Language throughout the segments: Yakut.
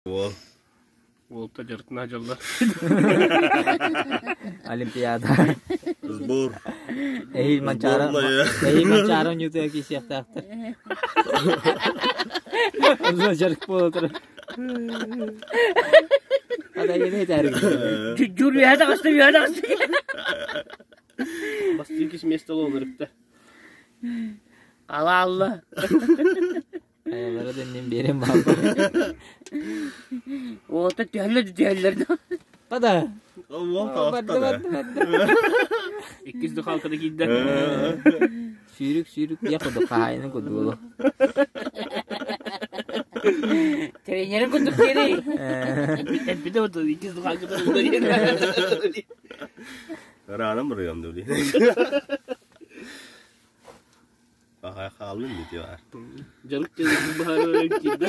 Уол. Уолта дьарытына дьалла. Олимпиада. Сбор. Эһиил Манчаары эһиил Манчаары оонньуутугар киирсиэхтээхтэр. Онно дьарык буола турар. Адайыны этээрин. Дьур үөһэ таҕыста, үөһэ таҕыста. Бастыҥ место олорукта. Алаалла. Айалара да иннин биэрэн баалла. Уолта түһэллэр түһэллэр да. Пада. Уол таҕыста Барда да. барда барда. Иккис духалкада киирдэ. Сүүрүк сүүрүк диэх курдук хаһаайыны курдук олох. Тренерин курдук диэри. Эппитэ вот иккис духалкада Раанам барыам дули. Аҕай хааллын дии баар. Дьарык дьарык баһаарар киирдэ.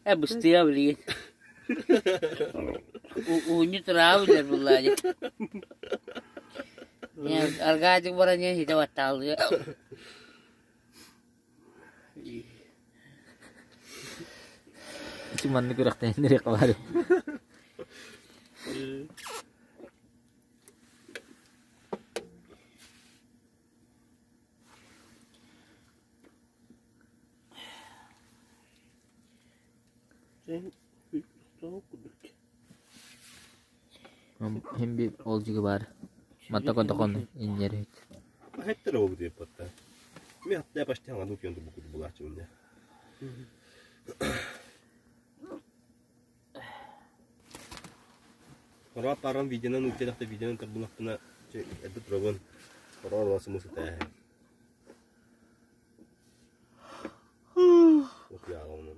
Э быстыа билигин. Уунньу тураабы билэр буллаадьы. Аргаадьык баран иһэн хитэ баттаалыа. Ити маннык күрэхтэһиннэриэххэ баар. Хим би ол дьиги баар. Матта контокон инньэр үт. Хэттэр ол диэп батта. Ми хатта почти хаҥаду киэн тубукут булааччыбын дэ. Хороот парам видеонан үктэлэхтэ видеонан тарбынахпына эрдэ турабын. Хороон ула сымыс ытааһын. Утуйаҕа онно.